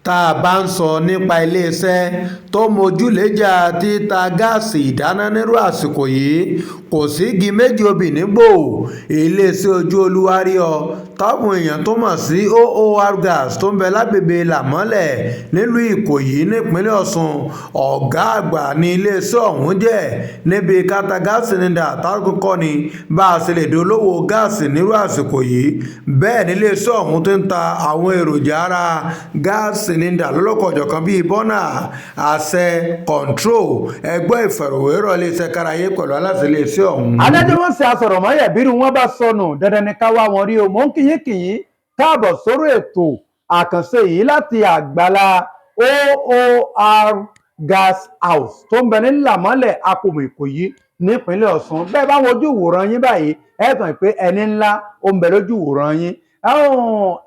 Tá a bá ń sọ nípa iléeṣẹ́ tó mójúlẹ́jà títa gáàsì ìdáná nírú àsìkò yìí, kò sígi méjì obì nígbó. Iléeṣẹ́ Ojú Olúwaríọ, táwọn èèyàn tún mọ̀ sí OOR Gas, tó ń bẹ lágbègbè Lámọ́lẹ̀ nílùú Ìkòyí nípínlẹ̀ Ọ̀ṣun, ọ̀gá àgbà ní iléeṣẹ́ ọ̀hún jẹ́ níbi ká ta gas cylinder tákùkọ ní bá a ṣe lè dolówó gáàsì nírú àsìkò yìí. Bẹ́ẹ̀ ní iléeṣẹ́ ọ̀hún ti ń ta àwọn èròjà ara gas cylinder lọ́lọ́kan-ò-jọ̀kan bíi burner, àṣẹ, control. Ẹgbẹ́ ìfọ̀rọ̀wérọ̀ iléeṣẹ́ Kárayé pẹ̀lú aláṣẹ iléeṣẹ́ ọ̀hún. Adájọ́ wọn ṣe àsọ̀rọ̀mọ́yẹ̀ bírú wọn bá sọnù, dandan ni ká wá wọn rí o. Mò ń kíyín kíyín káàbọ̀ sórí ètò àkànṣe yìí láti àgbàlá OOR Gas House tó ń bẹ ní Làmọ́lẹ̀, Apòmù, Ìkòyí nípínlẹ̀ Ọ̀ṣun. Bẹ́ẹ̀ bá wojú ìwòran yín báyìí, ẹ tàn pé ẹni ńlá ó ń bẹ lójú ìwòran yín.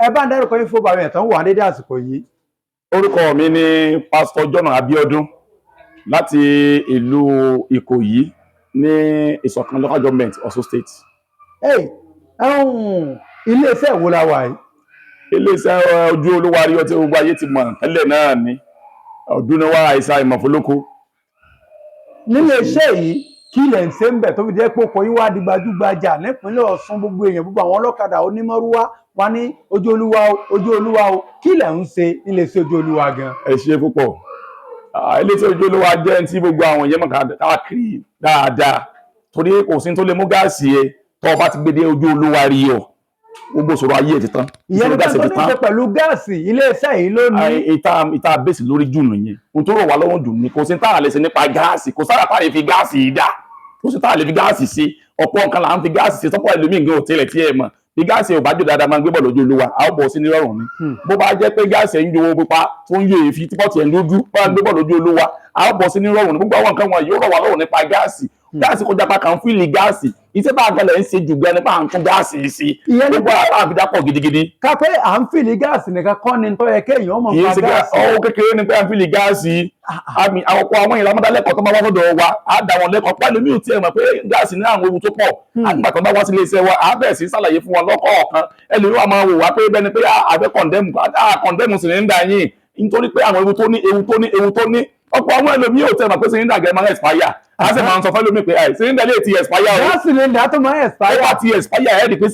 Ẹ bá ń dárúkọ yín fún bàbá yẹn tán wà dédé àsìkò yìí. Orúkọ mi ni Pásítọ̀ John Abiodun láti ìlú Ìkòyí ní Ìṣọ̀kan Local Government, Ọ̀ṣun State. Hey, iléeṣẹ́ wo la wà yìí? Iléeṣẹ́ Ojú Olúwarí ọtí gbogbo ayé ti mọ̀ tẹ́lẹ̀ náà ni ọdúnníwá àìsàn ìmọ̀fólókó. Nílé iṣẹ́ yìí, kí lẹ̀ ń ṣe ń bẹ̀ tó fi jẹ́ pé ọkọ̀ yín wá di gbajúgbajà nípínlẹ̀ Ọ̀ṣun? Gbogbo èèyàn, gbogbo àwọn ọlọ́kadà, onímọ̀rúwá wá ní Ojú Olúwa o, Ojú Olúwa o. Kí lẹ̀ ń ṣe nílé iṣẹ́ Ojú Olúwa gan? Ẹ ṣe púpọ̀. Iléeṣẹ́ Ojú Olúwa jẹ́ ẹni tí gbogbo àwọn èèyàn mọ̀ káàkiri dáadáa, torí kò sí tó lè mú gáàsì yẹ tó o bá ti gbé dé Ojú Olúwa rí o, gbogbo ìṣòro ayé ẹ̀ ti tán. Ìyẹn ní ìṣòro gáàsì tó ti ní tán. ṣe pẹ̀lú gáàsì, iléeṣẹ́ yìí ló ní. Ìta bẹ́sì lórí jù nìyẹn. Ohun tó rọ̀ wá lọ́wọ́ jù ní kò sí tá a lè ṣe nípa gáàsì. Kò sára tá a lè fi gáàsì yìí dà, kò sí tá a lè fi gáàsì ṣe. Ọ̀pọ̀ nǹkan là ń fi gáàsì ṣe tọ́pọ̀ ẹlòmíì gan òtẹ́lẹ̀ tí ẹ mọ̀. Bí gáàsì ò bá jò dáadáa, máa ń gbé bọ̀ lójú Olúwa, a ó bọ̀ sí nírọ̀rùn ni. Bó bá jẹ́ pé gáàsì ẹ̀ ń jó pupa, tó ń yọ èéfín, tí pot ẹ̀ ń dúdú, bá gbé bọ̀ lójú Olúwa, a ó bọ̀ sí nírọ̀rùn ni. Gbogbo àwọn nǹkan wọn yóò rọ̀ wá lọ́rùn nípa gáàsì. Gáàsì kọjá pa kàn fill gáàsì. Iṣẹ́ bá àgàlẹ̀ ń ṣe jù gan nípa à ń tún gáàsì ṣe. Ìyẹn ní gbogbo àwọn àbídá pọ̀ gidigidi. Ká pé à ń fill gáàsì nìkan kọ́ ni tó yẹ kéèyàn mọ̀ Kì í nípa ṣe gáàsì. Ọwọ́ kékeré ní pé à ń fill gáàsì. Àmì àwọ̀pọ̀ àwọn èèyàn lámọ́dá lẹ́kọ̀ọ́ tó bá wá sọ́dọ̀ wa, á dá wọn lẹ́kọ̀ọ́ pẹ̀lú mi ò tiẹ̀ mọ̀ pé gáàsì ní àwọn ewu tó pọ̀. Àgbà tó bá wá sí iléeṣẹ́ wa, á bẹ̀rẹ̀ sí ṣàlàyé fún wọn lọ́kọ̀ọ̀kan. Ẹlòmíì wa máa wò wá pé bẹ́ni pé àfẹ́ condemn, condemn cylinder yín, nítorí pé àwọn ewu tó ní, ewu tó ní, ewu tó ní. Ọ̀pọ̀ àwọn ẹlòmíì ò tẹ̀ mọ̀ pé cylinder gẹ̀ máa ń expire. Á sì máa ń sọ fẹ́lòmíì pé cylinder lè ti expire o. Gáàsì cylinder tó máa ń Ó expire. bá ti expire, ẹ̀ ẹ́ di pé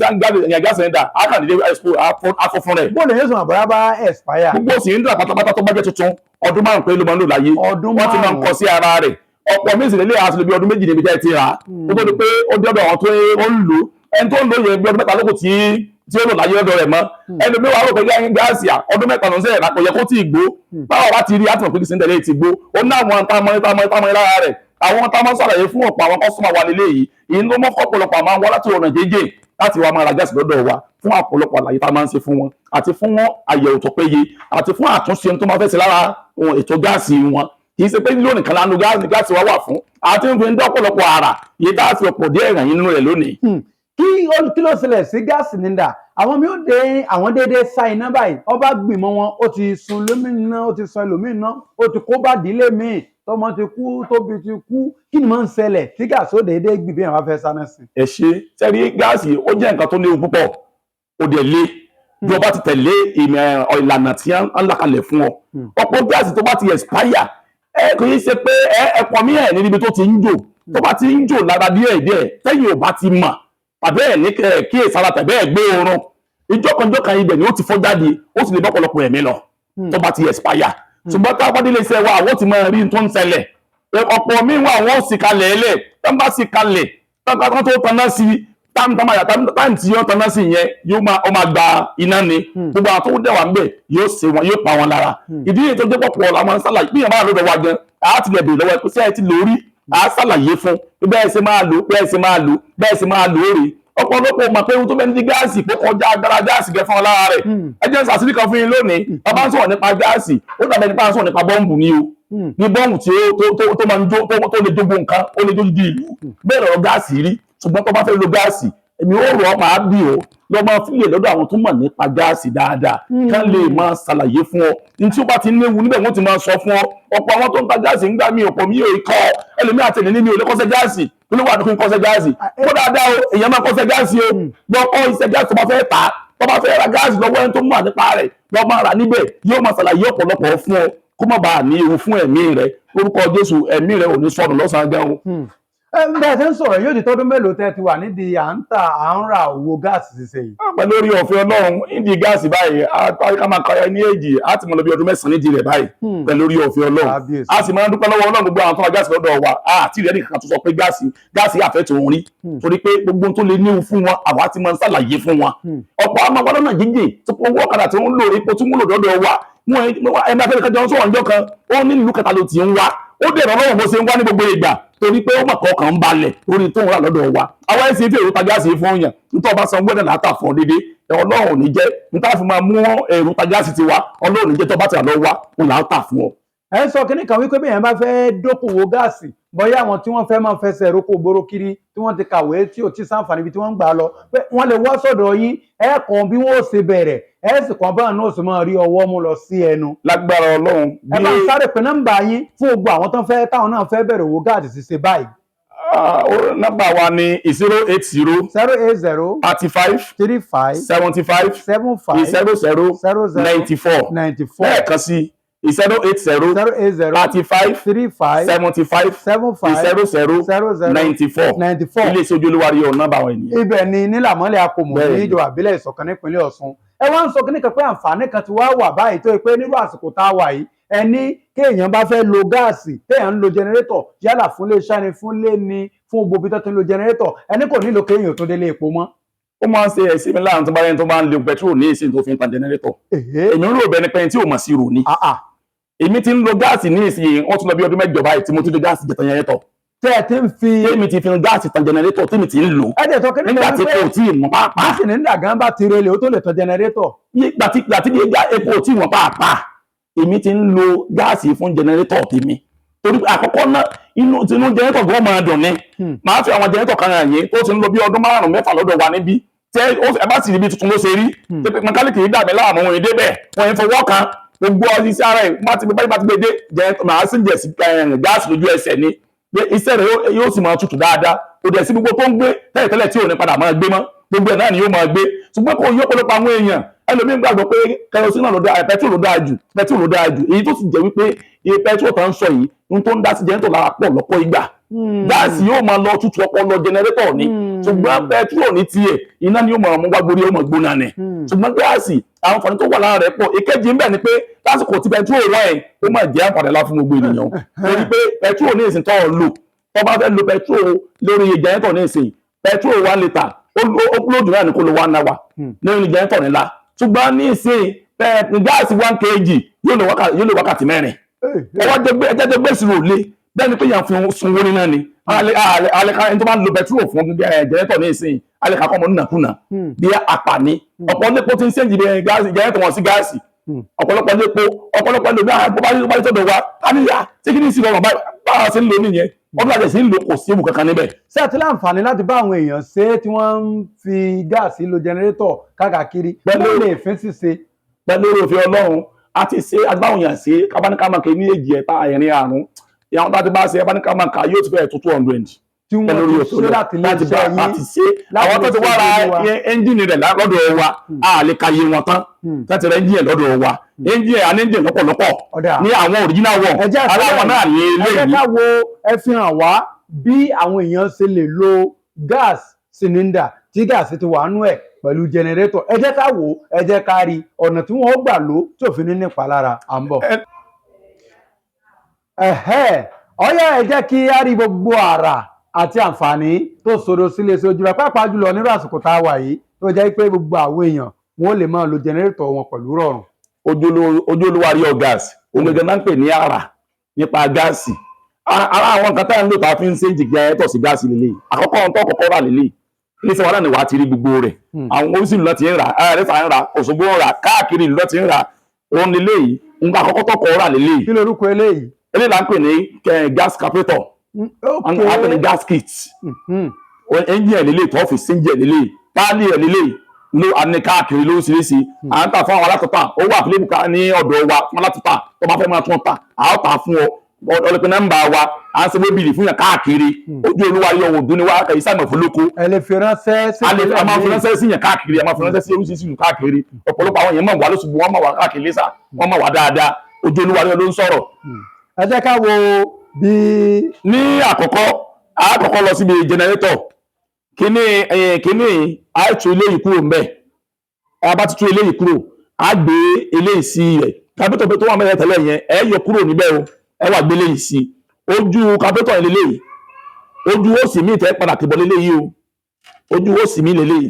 gas cylinder á kàn dédé afọ́fún rẹ̀. Bóòlù yóò sọ àbúrá bá expire? Gbogbo cylinder pátápátá tó bá jẹ́ tuntun, ọdún 5 péré ló máa ń lò láyé. Ọdún Wọ́n ti máa ń 5. kọ sí ara rẹ̀. Ọ̀pọ̀ míì sì lélẹ̀ àti bí ọdún 2 níbi tẹ́ ẹ ti rà á, ó tó di pé ó dé ọ̀dọ̀ àwọn tó ń lò. Ẹni tó ń lò yẹn, bí ọdún 3 lókù tí ó lò láyé ọ̀dọ̀ rẹ̀ mọ́. Ẹni mi wà rò pé gáàsì ọdún 3 ló ń sẹ́yìn kò yẹ kó tí ì gbó. Báwo bá ti rí àtìmọ̀ pé cylinder lè ti gbó, ó ní àwọn támọ́ támọ́ támọ́ lára rẹ̀, àwọn támọ́ sàlàyé fún ọ̀pọ̀ àwọn customer wa nílé yìí. Ìyẹn ló mọ́ ọ̀pọ̀lọpọ̀ àmọ́ wọn láti ọ̀nà jẹ́jẹ́ láti wá máa ra gáàsì lọ́dọ̀ wa, fún ọ̀pọ̀lọpọ̀ àlàyé tá a máa ń ṣe fún wọn, àti fún àyẹ̀wò tó péye, àti fún àtúnṣe tó máa fẹ́ ṣe lára ètò gáàsì wọn. Kì í ṣe pé lónìí kan lánàá gáàsì wa wà fún àti ń fi ń dọ́pọ̀lọpọ̀ àrà yìí tá a fi ọ̀pọ̀ díẹ̀ ràn yín nínú rẹ̀ lónìí. Kí ló ṣẹlẹ̀ sí gas cylinder? Àwọn mi ò dé, àwọn déédéé sá iná báyìí, ọba gbìmọ̀ wọn, ó ti sun lómìnira, ó ti sun ẹlòmíràn, ó ti kó bá dílé míì, tọmọ ti kú, tóbi ti kú. Kí ni máa ń ṣẹlẹ̀ tí gáàsì ó déédéé gbì bí àwọn bá fẹ́ sáná sí? Ẹ ṣe sẹ́rí, gáàsì ó jẹ́ nǹkan tó léwu púpọ̀, ó dẹ̀ lé bí o bá ti tẹ̀lé ìlànà tí wọ́n là kalẹ̀ fún ọ. Ọ̀pọ̀ gáàsì tó bá ti expire, ẹ kò yí ṣe pé ẹ ẹ̀pọ̀ mí ẹ̀ níbi tó ti ń jò, tó bá ti ń jò lára díẹ̀ díẹ̀, tẹ́yìn ò bá ti mọ̀ tàbí ẹ̀ ní kíyèsára tàbí ẹ̀ gbé oorun ìjọkànjọkàn, ibẹ̀ ni ó ti fọ́ jáde, ó sì lè bọ́ ọ̀pọ̀lọpọ̀ ẹ̀mí lọ tó bá ti expire. Ṣùgbọ́n tá a bá délé iṣẹ́ wa, àwọn ti máa rí tó ń ṣẹlẹ̀. Ọ̀pọ̀ míì wà, wọ́n sì kalẹ̀ ẹlẹ̀ tó ń bá sì kalẹ̀ tó tó taná sí táìmù tí yóò taná sí yẹn, yóò máa ó máa gba iná ni. Gbogbo àwọn tó dẹ̀ wà ń bẹ̀, yóò ṣe wọn, yóò pa wọn lára. Ìdí yìí tó jẹ́ pọ̀pọ̀ làwọn ṣàlàyé bí yẹn bá lọ́dọ̀ wa gan, a ti lè bèèrè lọ́wọ́ ẹ pé ṣé ẹ ti lò rí, a ṣàlàyé fún bẹ́ẹ̀ ṣe máa lò, bẹ́ẹ̀ ṣe máa lò, bẹ́ẹ̀ ṣe máa lò ó rè. Ọ̀pọ̀lọpọ̀ mọ̀ pé ohun tó bẹ́ẹ̀ ní gáàsì pé kọjá agbára gáàsì gẹ fún ọ lára rẹ̀. Ẹ jẹ́ sàṣírí kan fún yín lónìí. Bàbá ń sọ̀rọ̀ nípa gáàsì, ó dàbẹ̀ nípa ń sọ̀rọ̀ nípa bọ́ǹbù ni o. Ní bọ́ǹbù tí ó tó máa ń jó, tó lè jógbó nǹkan, ó lè jó di ìlú. Bẹ́ẹ̀ lọ̀rọ̀ gáàsì rí. Ṣùgbọ́n tó bá fẹ́ lo gáàsì, èmi ó rọ̀ ọ́, máa bì ó lọ máa fílẹ̀ lọ́dọ̀ àwọn tó mọ̀ nípa gáàsì dáadáa, kán lè máa ṣàlàyé fún ọ ní tí ó bá ti léwu níbẹ̀, wọ́n ti máa sọ fún ọ. Ọ̀pọ̀ àwọn tó ń ta gáàsì ń gbà mí, ọ̀pọ̀ mi ò kọ́. Ẹlòmíì àtẹ̀lé ní mi ò lè kọ́ṣẹ́ gáàsì tó ló wà ní kí n kọ́ṣẹ́ gáàsì kó dáadáa o. Èèyàn máa kọ́ṣẹ́ gáàsì o. Lọ kọ́ iṣẹ́ gáàsì tó bá fẹ́ tà á, tó bá fẹ́ ra gáàsì lọ́wọ́ ẹni tó mọ̀ nípa rẹ̀. Lọ́ máa rà níbẹ̀, yóò máa ṣàlàyé ọ̀pọ̀lọpọ̀ fún ọ kó má bàa ní ewu fún ẹ̀mí rẹ. Lórúkọ Jésù, ẹ̀mí rẹ ò ní sọnù lọ́sàn-án gan o. Ẹ bẹ́ẹ̀ ṣe ń sọ̀rọ̀, yóò ti tọ́dún mélòó tẹ́ ti wà nídìí à ń tà, à ń ra owó gáàsì ṣíṣe yìí? Pẹ̀lú orí ọ̀fẹ́ Ọlọ́run, nídìí gáàsì báyìí, ká máa kọ́ ní èjì, á ti mọ̀ lọ bí ọdún 9 nídìí rẹ̀ báyìí, pẹ̀lú orí ọ̀fẹ́ Ọlọ́run. Kábíyèsí. A sì máa ń dúpẹ́ lọ́wọ́ Ọlọ́run, gbogbo àwọn tó ra gáàsì lọ́dọ̀ wa, àti ìrẹ́nì kankan tó sọ pé gáàsì àfẹ́ tó ń rí, torí pé gbogbo ohun tó lè níwu fún wọn, àwa ti máa ń ṣàlàyé fún wọn. Ọ̀pọ̀ àwọn ọmọ lọ́nà jíjìn tó owó ọ̀kadà tí wọ́n ń lò, epo tí wọ́n ń lò dọ́dọ̀ wa, wọn ẹni afẹ́fẹ́ kájọ ń sọ̀rọ̀ ọjọ́ kan, ó ní ìlú kẹta ló ti ń wá, ó dẹ̀ rọrùn bó ṣe ń wá ní gbogbo ìgbà, torí pé ó mọ̀ kọ̀ọ̀kan ń balẹ̀ lórí tó ń rà lọ́dọ̀ wa. Àwa ẹ̀ sì fi èrò ta gáàsì fún yàn, nítorí ọba san gbọ́dọ̀ látà fún ọ dédé. Ọlọ́run ò ní jẹ́ níta fi máa mú èrò ta gáàsì tiwa. Ọlọ́run ò ní jẹ́ tó bá ti rà lọ́wọ́ wa, òun là ń tà fún ọ. Ẹ ń sọ kínní kan wípé bí èèyàn bá fẹ́ dókòwò gáàsì, bóyá àwọn tí wọ́n fẹ́ máa fẹsẹ̀ roko gbòòrò kiri, tí wọ́n ti kàwé tí ò tí sáǹfààní ibi tí wọ́n ń gbà lọ, pé wọ́n lè wá sọ́dọ̀ yín, ẹ kàn bí wọ́n ó ṣe bẹ̀rẹ̀, ẹ sì kàn báwọn náà sì máa rí ọwọ́ mú lọ sí ẹnu. Lágbára Ọlọ́run. Ẹ bá ń sáré pé nọ́mbà yín fún gbogbo àwọn tó ń fẹ́, táwọn náà fẹ́ bẹ̀rẹ̀ òwò gáàsì ṣíṣe báyìí. Nọ́mbà wa ni 080 080 35 35 75 75 00 00 94. 94. Lẹ́ẹ̀kan sí, 080 080 35 35 75 75 00 00 94. 94. Iléeṣẹ́ Ojúolúwárí ọ̀ nọ́mbà àwọn ènìyàn. Ibẹ̀ ni nílàmọ́lẹ̀ akòmù ní Bẹ́ẹ̀ni. ìjọba àbílẹ̀ Ìṣọ̀kan nípínlẹ̀ Ọ̀ṣun. Ẹ wá ń sọ kíní kan pé àǹfààní kan ti wá wà báyìí, tó yẹ pé nírú àsìkò tá a wà yìí, ẹni kéèyàn bá fẹ́ lo gáàsì, téèyàn ń lo jẹnẹrétọ̀, yálà fún iléeṣẹ́ ni, fún ilé ni, fún gbogbo ibi tó ti ń lo jẹnẹrétọ̀, ẹni kò nílò kéèyàn tó délé epo mọ́. Ó máa ń ṣe ẹ̀sìn mi láàrín tó bá yẹn tó bá ń lo petrol ní ìsìn tó fi ń tan jẹnẹrétọ̀. Èhé. Èmi ń rò bẹ́ẹ̀ ni pé ẹni tí ò mọ̀ sí rò ni. Àà. Èmi ti ń lo gáàsì ní ìsìn, wọ́n tún lọ bí ọdún 8 báyìí tí mo ti lo gáàsì jẹ tan jẹnẹrétọ̀. Tẹ́ ẹ ti ń fi Tèmi ti fi gáàsì tan jẹnẹrétọ̀, tèmi ti ń lò. Ẹ dẹ̀ sọ kíní Nígbà kan tí wípé kò tí ì mọ̀ pàápàá. bá sì ní dàgán bá ti relè, ó tó lè tan jẹnẹrétọ̀. Nígbà tí ìgbà tí epo ò tí ì wọ́n pàápàá, èmi ti ń lo gáàsì fún jẹnẹrétọ̀ tèmi, torí pé àkọ́kọ́ náà, inú tinú jẹnẹrétọ̀ gan máa dùn ni. Màá fi àwọn jẹnẹrétọ̀ kan hàn yín tó ti ń lo bí ọdún 5, 6 lọ́dọ̀ wa níbí, tẹ ẹ bá sì rí bí tuntun ló ṣe rí. Tẹ pé mẹkáníìkì yìí dà mí láàmú, wọn débẹ̀, wọn yẹn fọwọ́ kan gbogbo iṣẹ́ ara ẹ̀ bá ti bá ti gbé dé jẹ, màá sì jẹ sí gáàsì lójú ẹsẹ̀ ni pé iṣẹ́ rẹ̀ yóò sì máa tutù dáadáa. Kò dẹ̀ sí gbogbo tó ń gbé tẹ́lẹ̀tẹ́lẹ̀ tí ò ní padà máa gbé mọ́, gbogbo ẹ̀ náà ni yóò máa gbé. Ṣùgbọ́n kò yí ọ̀pọ̀lọpọ̀ àwọn èèyàn, ẹlòmíín gbàgbọ́ pé kerosene náà ló dáa, petrol ló dáa jù, petrol ló dáa jù, èyí tó sì jẹ́ wípé iye petrol tó ń sọ yìí ń tó ń dá sí jẹ́ńtò lára pọ̀ lọ́pọ̀ ìgbà. Gáàsì yóò máa lọ tutù ọpọlọ jẹnẹrétọ̀ ni, ṣùgbọ́n petrol ní tiẹ̀, iná ni yóò máa mú wá gbórí, yóò máa gbóná ni. Ṣùgbọ́n gáàsì, àwọn àǹfààní tó wà lára rẹ̀ pọ̀. Ìkejì ń bẹ ni pé lásìkò tí petrol wà ẹ̀, ó máa jẹ́ àǹfààní ńlá fún gbogbo ènìyàn, torí pé petrol ní ìsìn tó ń lò, tó bá fẹ́ lo petrol lórí jẹnẹrétọ̀ ní ìsìn, petrol 1 litre ó lóòdù náà ní kó lo 1 hour lórí jẹnẹrétọ̀ nílá. Ṣùgbọ́n ní ìsìn gáàsì 1 kg yóò lo wákàtí 4. Ọwọ́ ẹjẹ́ jẹ́ gbèsè rò lé bẹ́ẹ̀ ni pé yàn fi sunwó ní náà ni alẹ́ ká ẹni tó bá ń lo petrol fún jẹnẹrétọ̀ ní ìsìn, alẹ́ ká kọ́ ọmọ nínàkúnà bí apàní. Ọ̀pọ̀ lépo ti ń sẹ́ǹjì jẹnẹrétọ̀ wọn sí gáàsì. Ọ̀pọ̀lọpọ̀ lépo, ọ̀pọ̀lọpọ̀ lómi bá tọ̀dọ̀ wa á ní yá tí kí ní sí lọ́rọ̀ bá a ṣe ń lo nìyẹn, ọdún àti ẹ̀sìn ń lo, kò sí ewu kankan níbẹ̀. Ṣé ẹ ti láǹfààní láti bá àwọn èèyàn ṣe é tí wọ́n ń fi gáàsì lo jẹnẹrétọ̀ káàkiri Pẹ̀lú- lè fín ṣíṣe? Pẹ̀lú oore òfin Ọlọ́run, a ti ṣe agbáwọn èèyàn ṣe kábáníkàmọ́kẹ́ ní èjì, ẹ̀ta, ẹ̀rin, àrùn ìyàwó tá a ti bá ṣe abáníkàmọ́kà yóò ti fẹ́ẹ̀ tó 200. Tí wọ́n Pẹ̀lú oore ti òfin ṣe láti ilé láti bá iṣẹ́ yín? láti ṣe Láti àwọn tó ti lè wá ra ṣe wa. ẹ́ńjìnì rẹ̀ lọ́dọ̀ wa, a lè ka iye wọn tán láti ra ẹ́ńjìnì lọ́dọ̀ wa. Ẹ́ńjìnì àní ẹ́ńjìnì lọ́pọ̀lọpọ̀ Ọ̀dà. ní àwọn original one. Ẹ jẹ́ àṣẹ Aláwọ̀ náà ní ẹ jẹ́ eléyìí. ká wo, ẹ fi hàn wá bí àwọn èèyàn ṣe lè lo gas cylinder tí gáàsì ti wà nú ẹ̀ pẹ̀lú jẹnẹrétọ̀. Ẹ jẹ́ ká wò ó, ẹ jẹ́ ká rí ọ̀nà tí wọ́n gbà lò tí òfin ní nípa lára. À ń bọ̀. Ẹ̀hẹ́, ọ̀yá, ẹ jẹ́ kí á rí gbogbo àrà àti àǹfààní tó sodo sílé sójú rẹ̀, pàápàá jùlọ nírú àsìkò tá a wà yìí, tó jẹ́ pé gbogbo àwọn èèyàn wọn ò lè máa lo jẹnẹrétọ̀ wọn pẹ̀lú rọrùn. Ojúlówó àríyọ gáàsì òun gẹ́gẹ́ náà ń pè ní àrà nípa gáàsì. Ara àwọn nǹkan tá à ń lò tá a fi ń ṣe jẹnẹrétọ̀ sí gáàsì lélẹ̀, àkọ́kọ́ ohun tó kọ́kọ́ rà lélẹ̀, iléeṣẹ́ wa náà ni wàá ti rí gbogbo rẹ̀. Àwọn oríṣiríṣi ìlú ti ń rà, Ẹ̀rẹ́fà ń rà, Òṣogbo ń rà, káàkiri ìlú ti ń rà. Òun lélẹ̀ yìí, nǹkan àkọ́kọ́ tó kọ́ rà lélẹ̀. Kí lorúkọ eléyìí? Eléyìí là ń pè ní gas carburetor, à ń pè ní gas kit. Engine ẹ̀ lélẹ̀ tó fi sí engine ẹ̀ lélẹ̀, páálí ẹ̀ lélẹ̀ ló a ní káàkiri lóríṣiríṣi. À ń tà fún àwọn alátọ̀tà, ó wà fílẹ̀ ká ní ọ̀dọ̀ wa fún alátọ̀tà tó bá fẹ́ máa tún ta, à ó tà fún ọ. Ọlọ́pẹ́ nọ́mbà wa, à ń ṣe wébìlì fún yàn káàkiri. Ojú olúwa yọ òdún ni wá kàyí sàmọ̀ fún lóko. Ẹ lè fi ránṣẹ́ sí A lè, a máa fi ìpínlẹ̀ míì. ránṣẹ́ sí yàn káàkiri, a máa fi ránṣẹ́ sí oríṣiríṣi ìlú káàkiri. Ọ̀pọ̀lọpọ̀ àwọn èèyàn mọ̀ wá lóṣùgbọ́, wọ́n mọ̀ wá káàkiri lẹ́sà, wọ́n mọ̀ wá dáadáa. Ojú olúwa yọ ló ń sọ̀rọ̀. Ẹ jẹ́ ká wo bí. Ní àkọ́kọ́, a kọ́kọ́ lọ síbi generator. Kíní kíní, a tú eléyìí kúrò ńbẹ̀. A bá ti tú eléyìí kúrò, a gbé eléyìí sí rẹ̀. Carburetor tó wà mẹ́rẹ̀ tẹ́lẹ̀ yẹn, ẹ yọ kúrò níbẹ̀ o, ẹ wà gbé eléyìí sí. Ojú carburetor yẹn leléyìí, ojú ó sì mí tẹ́ padà kìbọ̀ leléyìí o, ojú ó sì mí leléyìí,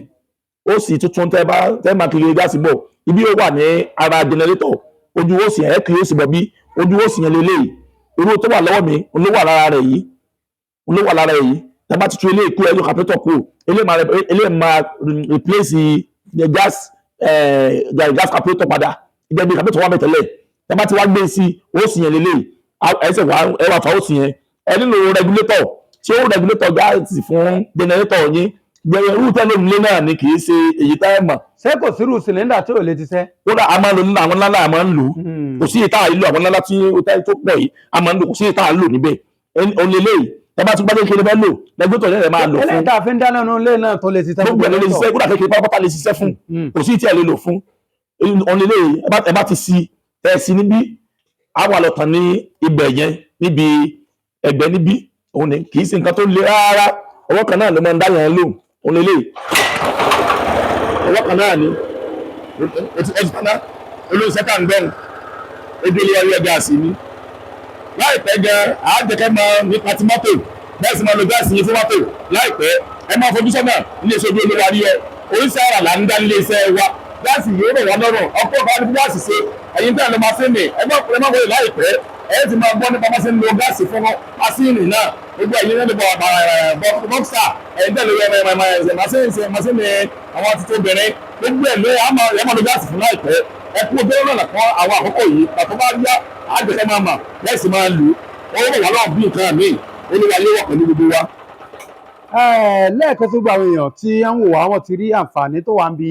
ó sì tuntun tẹ́ bá tẹ́ máa kiri gáàsì bọ̀, ibi ó wà ní ara generator. Ojú ó sì ẹ̀ kiri ó sì bọ̀ bí ojú ó sì yẹn leléyìí. Irú tó wà lọ́wọ́ mi ló wà lára rẹ̀ yìí, ló wà lára yìí. Tẹ́ bá ti tú eléyìí kúrò, ẹ yọ carburetor kúrò, eléyìí máa replace the gas carburetor padà ìjẹ́ bí carburetor wà mẹ́tẹ̀lẹ̀. Tẹ́ bá ti wá gbé sí ó sì yẹn leléyìí, ẹ ṣe wá, ẹ wà fà ó sì yẹn. Ẹ nílò regulator tí ó regulator gáàsì fún generator yín. Gbẹ̀yẹ̀ irú tẹ́lẹ̀ nílé náà ni, kì í ṣe èyí tá ẹ mọ̀. Ṣé kò sírú cylinder tí ò lè ti ṣẹ́? Kódà a máa ń lo nínú àwọn ńláńlá, a máa ń lò ó. Kò sí ìta ìlú àwọn ńláńlá tí ó tẹ́ tó pọ̀ yìí, a máa ń lò. Kò sí ìta lò níbẹ̀ òun lélẹ́yìí. Tẹ́ bá tún gbádùn kékeré fẹ́ lò, regulator yẹn lè máa lò fún. Eléyìí tá a fi ń dáná nínú ilé náà tó lè ṣiṣẹ́ fún Gbogbo ẹ̀ ló lè ṣiṣẹ́, kódà kékeré pátápátá lè ṣiṣẹ́ fún. Kò sí ìtí ẹ̀ lè lò fún òun lélẹ́yìí. Ẹ bá ti sí ẹ sí níbí, a wà lọ tàn ní ibẹ̀ yẹn níbi ẹ̀gbẹ́ níbí. Òun ni kì í ṣe nǹkan tó le rárá. Ọwọ́ kan náà ló máa ń dá yẹn lò. Òun lélẹ́yìí, ọwọ́ kan náà ni ó ti tán. Olóòṣẹ́ tá à ń gbọ́n ojú ilé ẹ̀rí ẹ̀gá sí ni. Láìpẹ́ gan, àájẹkẹ́ mọ nípa ti mọ́tò, bẹ́ẹ̀ sì máa lo gáàsì yín fún mọ́tò láìpẹ́. Ẹ máa fojú sọ́nà iléeṣẹ́ ojú olówó aríyẹ. Oríṣi àrà là ń dá nílé iṣẹ́ wa. Gáàsì yóò rọ̀ wá lọ́rùn. Ọ̀pọ̀ ọ̀gá ní gáàsì ṣe ẹ̀yin tẹ́ ẹ̀ lọ máṣíìnì, ẹ má ẹ má wọlé. Láìpẹ́, ẹ ti máa gbọ́ nípa bá ṣe ń lo gáàsì fún máṣíìnì náà. Gbogbo ẹ̀yin náà lè bọ̀ bọ́ksà, ẹ̀yin tẹ́ lè máṣíìnì àwọn títí obìnrin, gbogbo ẹ̀ ló ẹ máa lo gáàsì fún láìpẹ́. Ẹ kú ojú ọ̀nà kan àwọn àkókò yìí pàtó bá yá, àgbẹ̀kẹ́ máa mà bẹ́ẹ̀ sì máa lù ú. Ó rọ̀ wá lọ́wọ́ bí nǹkan míì. Olúwa yóò wà pẹ̀lú gbogbo wa. Lẹ́ẹ̀kan tó gba àwọn èèyàn tí ń wò wá, wọ́n ti rí àǹfààní tó wà ń bi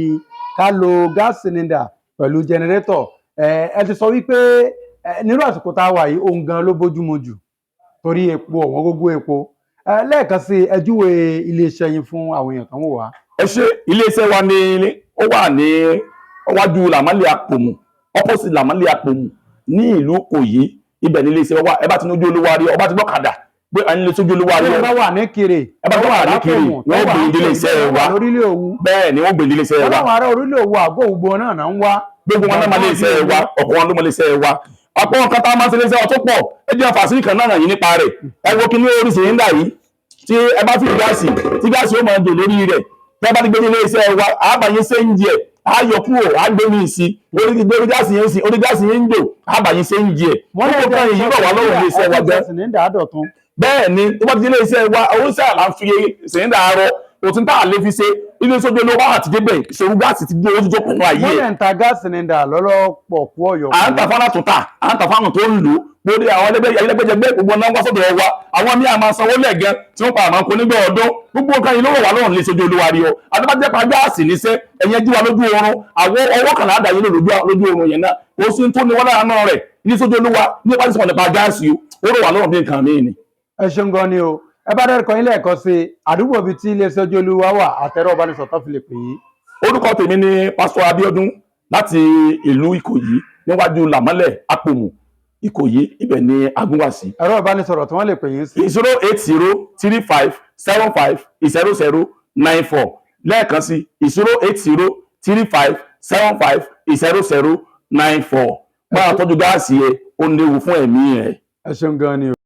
ká lo gas cylinder pẹ̀lú generator. Ẹ ti sọ wípé nírú àsìkò tá a wà yìí, ohun gan ló bójúmu jù torí epo ọ̀wọ́n gógó epo. Lẹ́ẹ̀kan sí, ẹ júwe iléeṣẹ́ yín fún àwọn èèyàn tó ń wò wá. Ẹ ṣe. Iléeṣẹ́ wa ní ó wà ní wájú Làmálẹ̀ Àpòmù, opposite Làmálẹ̀ Àpòmù ní ìlú Ìkòyí. Ibẹ̀ ní iléeṣẹ́ wa wà. Ẹ bá ti ní ojú olúwa rí, ọba ti gbọ́kadà pé à ń lè sójú olúwa rí. Ẹ bá wà ní Kiri. Ẹ bá wà ní Kiri, wọ́n gbé ilé iṣẹ́ wa. Lórílẹ̀ Òwu. Bẹ́ẹ̀ ni, wọ́n gbé ilé iṣẹ́ wa. Wọ́n láwọn ará orílẹ̀ Òwu, àgọ́ ògbó náà náà ń wá. Gbogbo wọn náà máa lé iṣẹ́ wa, ọ̀pọ̀ wọn ló máa lé iṣẹ́ wa. Ọ̀pọ̀ nǹkan tá a máa ń ṣe lé iṣẹ́ wa tó pọ̀. Ẹ jẹ́ àfàsí kan náà yìí nípa rẹ̀. Ẹ wo kí ní orí cylinder yìí tí ẹ bá fi gáàsì, tí gáàsì ó máa dò lórí rẹ̀. Tẹ́ bá ti gbé ní ilé iṣẹ́ wa, àbáyé ṣéǹjì ẹ̀, á yọ kúrò, á gbé mi sí orí, orí gáàsì yẹn sí, orí gáàsì yẹn ń jò, àbáyé ṣéǹjì ẹ̀. Wọ́n lè Gbogbo kan yìí rọ̀ wá lọ́rùn ilé iṣẹ́ wa gan. Cylinder àdọ̀tún. Bẹ́ẹ̀ ni, tó bá ti dé ilé iṣẹ́ wa, oríṣi àlà ń fi cylinder arọ òtún tá a lè fi ṣe. Ilé iṣẹ́ ojú olówó àti débẹ̀, ìṣòro gáàsì ti dúró, ó ti jókòó ayé Wọ́n ẹ̀. lè ń ta gas cylinder lọ́lọ́pọ̀ kú ọ̀yọ́. À ń tà fún alátúntà, à ń tà fáwọn tó ń lò ó lórí àwọn ẹlẹgbẹjẹgbẹ. Gbogbo náà wá sọ́dọ̀ wa. Àwọn míì àmà sanwó lẹ́gàn tí wọ́n pa àmà kó nígbà ọdún. Gbogbo nǹkan yìí ló rọ̀ wá lọ́rùn lè ṣojú olúwa rí o. Adébájẹ́ pa gáàsì níṣẹ́, ẹ̀yẹn jí wa lójú oorun, àwọn ọwọ́ kan láàdá yín lójú oorun yẹn náà. Kò sí tó ní wọ́n lára náà rẹ̀ ní sójú olúwa ní ipa tí sọ̀rọ̀ nípa gáàsì o. Ó rọ̀ wá lọ́rùn bí nǹkan míì ni. Ẹ ṣeun gan ni o. Ẹ bá dárúkọ yín lẹ́ẹ̀kan sí, àdúgbò bíi tí iléeṣẹ́ ojú olúwa wà, àtẹ̀rọ ìbánisọ̀rọ̀ tó fi lè pè yín. Orúkọ tèmi ni Pásítọ̀ Abíọ́dún láti ìlú Ìkòyí, níwájú Làmọ́lẹ̀ Àpòmù, Ìkòyí. Ibẹ̀ ni agúnwà sí. Ẹ̀rọ ìbánisọ̀rọ̀ tí wọ́n lè pè yín sí. 08035750094. Lẹ́ẹ̀kan sí, 08035750094. Máa tọ́jú gáàsì yẹ, ó léwu fún ẹ̀mí ẹ̀. Ẹ ṣeun gan ni o.